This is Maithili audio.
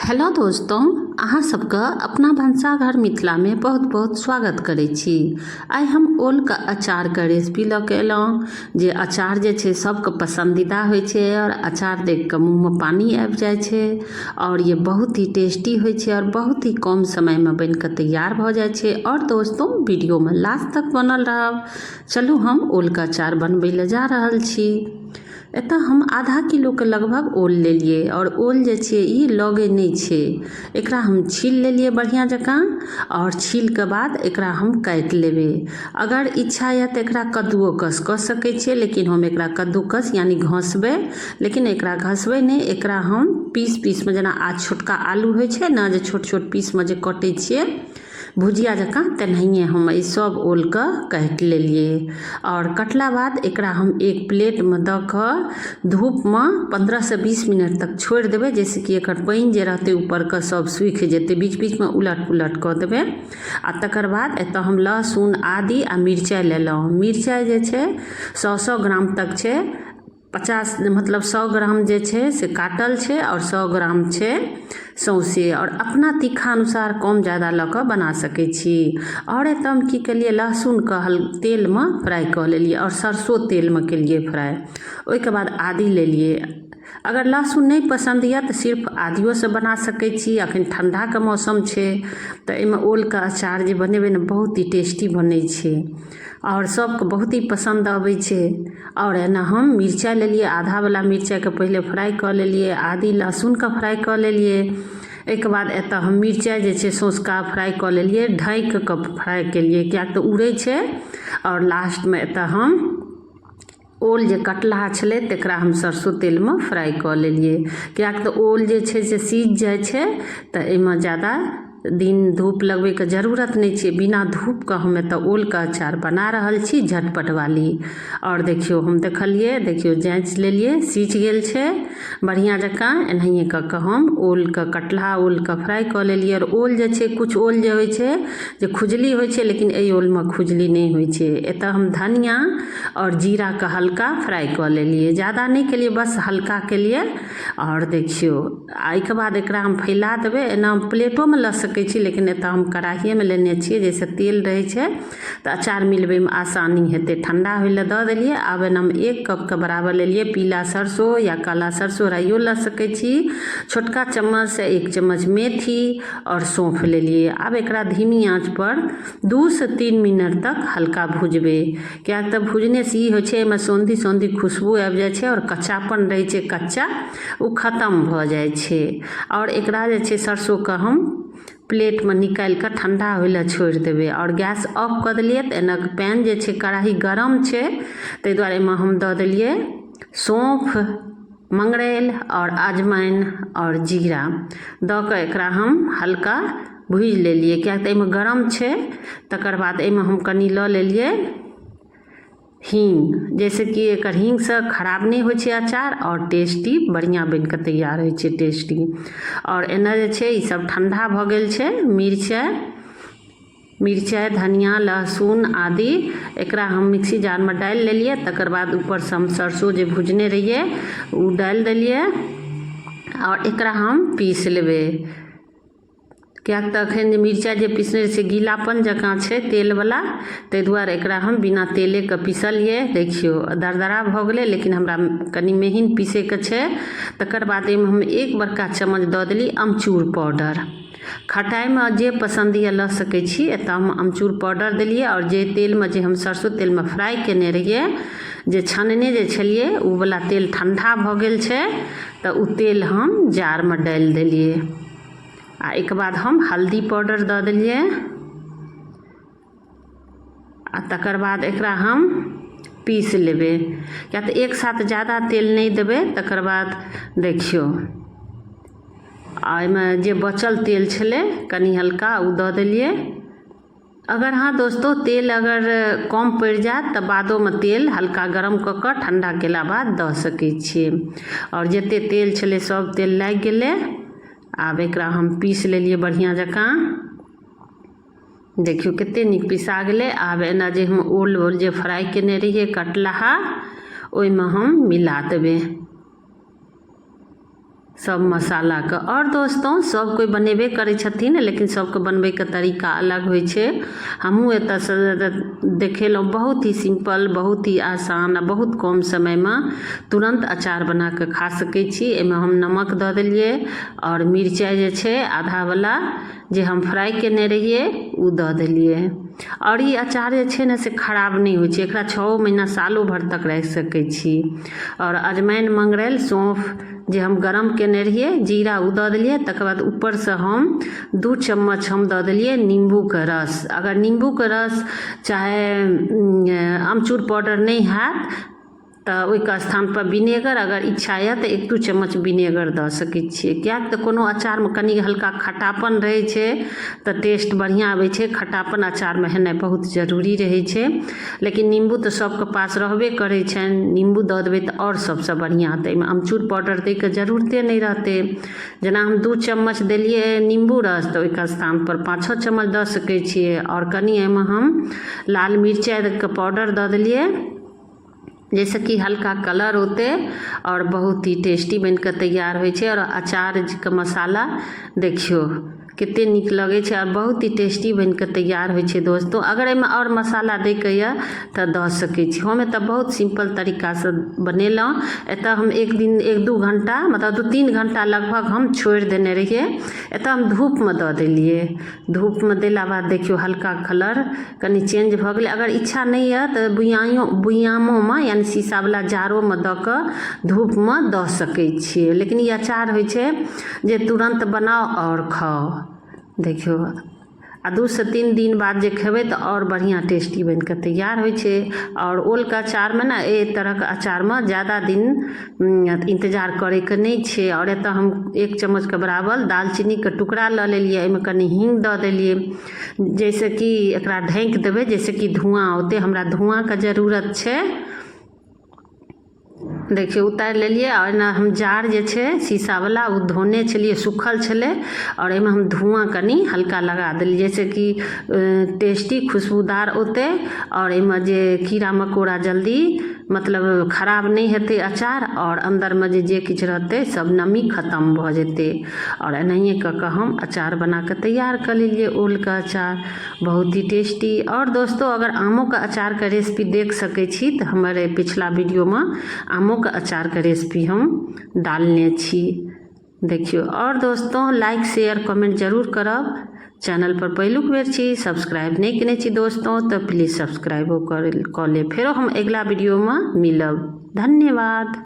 हेलो दोस्तों, अहाँ सबके अपना भनसाघर मिथिलामे बहुत बहुत स्वागत करै छी। आइ हम ओलके अचारके रेसिपी लऽ के एलहुँ। जे अचार जे छै सबके पसन्दीदा होइ छै आओर अचार देख कऽ मुँहमे पानि आबि जाइ छै आओर ये बहुत ही टेस्टी होइ छै आओर बहुत ही कम समयमे बनि कऽ तैयार भऽ जाइ छै। आओर दोस्तों, वीडियोमे लास्ट तक बनल रहब। चलू, हम ओलके अचार बनबै लए जा रहल छी। एतऽ हम आधा किलोके लगभग ओल लेलियै आओर ओल जे छै ई लगै नहि छै। एकरा हम छील लेलियै बढ़िआँ जकाँ आओर छीलके बाद एकरा हम काटि लेबै। अगर इच्छा यऽ तऽ एकरा कद्दूओ कस कऽ सकै छियै, लेकिन हम एकरा कद्दूकस यानि घसबै, लेकिन एकरा घसबै नहि। एकरा हम पीस पीसमे, जेना आ छोटका आलू होइ छै ने, जे छोट छोट पीसमे जे कटै छियै भुजिया जकाँ, तेनाहिए हम एहि सभ ओलके काटि लेलियै। आओर कटला बाद एकरा हम एक प्लेटमे दऽ कऽ धूपमे 15सँ 20 मिनट तक छोड़ि देबै, जाहिसँ कि एकर पानि जे रहतै ऊपरके सभ सूखि जेतै। बीच बीचमे उलट पुलट कऽ देबै। आ तकर बाद एतय हम लहसुन, आदि आ मिरचाइ लेलहुँ। मिरचाइ जे छै 100 100 ग्राम तक छै, 50, मतलब 100 ग्राम जे छै से काटल छै आओर 100 ग्राम छै सौँसे, आओर अपना तीखा अनुसार कम जादा लऽ कऽ बना सकै छी। आओर एतऽ हम की केलियै? लहसुनके तेलमे फ्राइ कऽ लेलियै आओर सरसो तेलमे केलियै फ्राइ। ओहिके बाद आदी लेलियै। अगर लहसुन नहि पसन्द यऽ तऽ सिर्फ आदियोसँ बना सकै छी। अखन ठण्डाके मौसम छै तऽ एहिमे ओलके अचार जे बनेबै ने, बहुत ही टेस्टी बनै छै आओर सबके बहुत ही पसन्द अबै छै। आओर एना हम मिरचाइ लेलियै, आधावला मिरचाइके पहिले फ्राइ कऽ लेलियै, आदी लहसुनके फ्राइ कऽ लेलियै। एहिके बाद एतऽ हम मिरचाइ जे छै सौंसका फ्राइ कऽ लेलियै। ढकि कऽ फ्राइ केलियै, किएक तऽ उड़ै छै। आओर लास्टमे एतऽ हम ओल जे कटलाहा छलै, तकरा हम सरसो तेलमे फ्राइ कऽ लेलियै, किएक तऽ ओल जे छै से सीझ जाइ छै, तऽ एहिमे जादा दिन धूप लगबैके जरूरत नहि छै। बिना धूपके हम एतऽ ओलके अचार बना रहल छी झटपट वाली। आओर देखियौ, हम देखलियै, देखियौ, जाँचि लेलियै, सीझ गेल छै बढ़िआँ जकाँ। एनाहिए कऽ कऽ हम ओलके, कटलाहा ओलके फ्राइ कऽ लेलियै। आओर ओल जे छै, किछु ओल जे होइ छै जे खुजली होइ छै, लेकिन एहि ओलमे खुजली नहि होइ छै। एतऽ हम धनिया आओर जीराके हल्का फ्राइ कऽ लेलियै, जादा नहि केलियै, बस हल्का केलियै। आओर देखियौ, एहिके बाद एकरा हम फैला देबै। एना हम प्लेटोमे लऽ सकै छी, लेकिन एतऽ हम कड़ाहिएमे लेने छियै, जाहिसँ तेल रहै छै तऽ अचार मिलबैमे आसानी हेतै। ठण्डा होइ लए दऽ देलियै। आब एनामे एक कपके बराबर लेलियै पीला सरसो या काला सरसो, राइयो लऽ सकै छी। छोटका चम्मचसँ एक चम्मच मेथी आओर सौँफ लेलियै। आब एकरा धीमी आँचपर 2सँ 3 मिनट तक हल्का भुजबै, किएक तऽ भुजनेसँ ई होइ छै, एहिमे सौंधी सौंधी खुशबू आबि जाइ छै आओर कच्चापन रहै छै कच्चा, ओ खतम भऽ जाइ छै। आओर एकरा जे छै सरसोके हम प्लेटमे निकालि कऽ ठण्डा होइ लए छोड़ि देबै। आओर गैस ऑफ कऽ देलियै तऽ एना पैन जे छै, कड़ाही गरम छै, ताहि दुआरे एहिमे हम दऽ देलियै सौँफ, मंगरैल आओर अजवाइन आओर जीरा दऽ कऽ एकरा हम हल्का भुजि लेलियै, किएक तऽ एहिमे गरम छै। तकर बाद एहिमे हम कनि लऽ लेलियै हींग, जाहिसँ कि एकर हींगसँ खराब नहि होइ छै अचार आओर टेस्टी बढ़िआँ बनि कऽ तैयार होइ छै टेस्टी। आओर एना जे छै ईसभ ठण्डा भऽ गेल छै, मिरचाइ मिरचाइ, धनिया, लहसुन, आदि, एकरा हम मिक्सी जारमे डालि लेलियै। तकर बाद ऊपरसँ हम सरसो जे भुजने रहियै, ओ डालि देलियै आओर एकरा हम पीस लेबै, किएक तऽ एखन जे मिरचाइ जे पिसने से गीलापन जकाँ छै तेलवला, ताहि दुआरे एकरा हम बिना तेलेके पिसलियै। देखियौ, दरदरा भऽ गेलै, लेकिन हमरा कनि महीन पीसैके छै। तकर बाद एहिमे हम एक बड़का चम्मच दऽ देलियै अमचूर पाउडर। खटाइमे जे पसन्द यऽ लऽ सकै छी। एतऽ हम अमचूर पाउडर देलियै आओर जे तेलमे जे हम सरसो तेलमे फ्राइ कयने रहियै, जे छनने जे छलियै, ओ वला तेल ठण्डा भऽ गेल छै, तऽ ओ तेल हम जारमे डालि देलियै। आ एहिके बाद हम हल्दी पाउडर दऽ देलियै आ तकर बाद एकरा हम पीस लेबै, किएक तऽ एक साथ ज्यादा तेल नहि देबै। तकर बाद देखियौ, आ एहिमे जे बचल तेल छलै कनि हल्का, ओ दऽ देलियै। अगर अहाँ दोस्तो तेल अगर कम पड़ि जायत तऽ बादोमे तेल हल्का गरम कऽ कऽ ठण्डा केला बाद दऽ सकै छियै। आओर जतेक तेल छलै, सभ तेल लागि गेलै। आब एकरा हम पीस लेलियै बढ़िआँ जकाँ। देखियौ, कतेक नीक पिसा गेलै। आब एना जे हम ओल ओल जे फ्राइ कयने रहियै कटलाहा, ओहिमे हम मिला देबै। सब मसालाके। आओर दोस्तों, सब कोइ बनेबे करै छथिन, लेकिन सबके बनबैके तरीका अलग होइ छै। हमहूँ एतऽसँ देखेलहुँ, बहुत ही सिम्पल, बहुत ही आसान आ बहुत कम समयमे तुरन्त अचार बना कऽ खा सकै छी। एहिमे हम नमक दऽ देलियै आओर मिरचाइ जे छै आधावला जे हम फ्राइ केने रहियै, ओ दऽ देलियै। आओर ई अचार जे छै ने से खराब नहि होइ छै, एकरा 6 महीना, सालो भरि तक राखि सकै छी। आओर अजमाइन, मंगरैल, सौँफ जे हम गरम केने रहियै, जीरा, ओ दऽ देलियै। तकर बाद ऊपरसँ हम 2 चम्मच हम दऽ देलियै नीम्बूके रस। अगर नीम्बूके रस चाहे अमचूर पाउडर नहि हैत तऽ ओहिके स्थानपर विनेगर, अगर इच्छा यए तऽ 1-2 चम्मच विनेगर दऽ सकै छियै, किएक तऽ कोनो अचारमे कनि हल्का खट्टापन रहै छै तऽ टेस्ट बढ़िआँ आबै छै। खट्टापन अचारमे हेनाइ बहुत जरूरी रहै छै, लेकिन नीम्बू तऽ सभके पास रहबे करै छनि। नीम्बू दऽ देबै तऽ आओर सभसँ बढ़िआँ, तऽ एहिमे अमचूर पाउडर दैके जरूरते नहि रहतै। जेना हम 2 चम्मच देलियै नीम्बू रस, तऽ ओहिके स्थानपर 5-6 चम्मच दऽ सकै छियै। आओर कनि एहिमे हम लाल मिरचाइके पाउडर दऽ देलियै, जाहिसँ कि हल्का कलर औतै आओर बहुत ही टेस्टी बनि कऽ तैयार होइ छै। आओर अचारके मसाला देखियौ कते नीक लगै छै आओर बहुत ही टेस्टी बनि कऽ तैयार होइ छै। दोस्तो, अगर एहिमे आओर मसाला दैके यऽ तऽ दऽ सकै छी। हम एतऽ बहुत सिम्पल तरीकासँ बनेलहुँ। एतऽ हम एक दिन 1-2 घण्टा, मतलब 2-3 घण्टा लगभग हम छोड़ि देने रहियै। एतऽ हम धूपमे दऽ देलियै। धूपमे देला बाद देखियौ हल्का कलर कनि चेंज भऽ गेलै। अगर इच्छा नहि यऽ तऽ बुआमोमे, यानि शीशावला जारोमे दऽ कऽ धूपमे दऽ सकै छियै, लेकिन ई अचार होइ छै जे तुरन्त बनाउ आओर खाउ। देखियौ, आ 2 से 3 दिन बाद जे खेबै तऽ आओर बढ़िआँ टेस्टी बनि कऽ तैयार होइ छै। आओर ओलके अचारमे ने, एहि तरहके अचारमे ज्यादा दिन इन्तजार करैके नहि छै। आओर एतऽ हम 1 चम्मचके बराबर दालचीनीके टुकड़ा लऽ लेलियै, एहिमे कनि हीङ्ग दऽ देलियै, जाहिसँ कि एकरा ढाँकि देबै, जाहिसँ कि धुआँ औतै। हमरा धुआँके जरूरत छै। देखियौ, उतारि लेलियै। आओर एना हम जार जे छै शीशावला, ओ धोने छलियै, सूखल छलै। आओर एहिमे हम धुआँ कनि हल्का लगा देलियै, जाहिसँ कि टेस्टी खुशबूदार औतै आओर एहिमे जे कीड़ा मकोड़ा जल्दी मतलब खराब नहि हेतै अचार, आओर अन्दरमे जे जे किछु रहतै सब नमी खतम भऽ जेतै। आओर एनाहिए कऽ कऽ हम अचार बना कऽ तैयार कऽ लेलियै ओलके अचार, बहुत ही टेस्टी। आओर दोस्तो, अगर आमोके अचारके रेसिपी देख सकै छी तऽ हमर पिछला वीडियोमे आमोके अचारके रेसिपी हम डालने छी, देखियौ। आओर दोस्तों, लाइक, शेयर, कमेंट जरूर करब। चैनल पर पहिलुक बेर छी, सब्सक्राइब नहि केने छी दोस्तों, तऽ प्लीज सब्सक्राइबो कऽ लेब। फेरो हम अगिला वीडियोमे मिलब। धन्यवाद।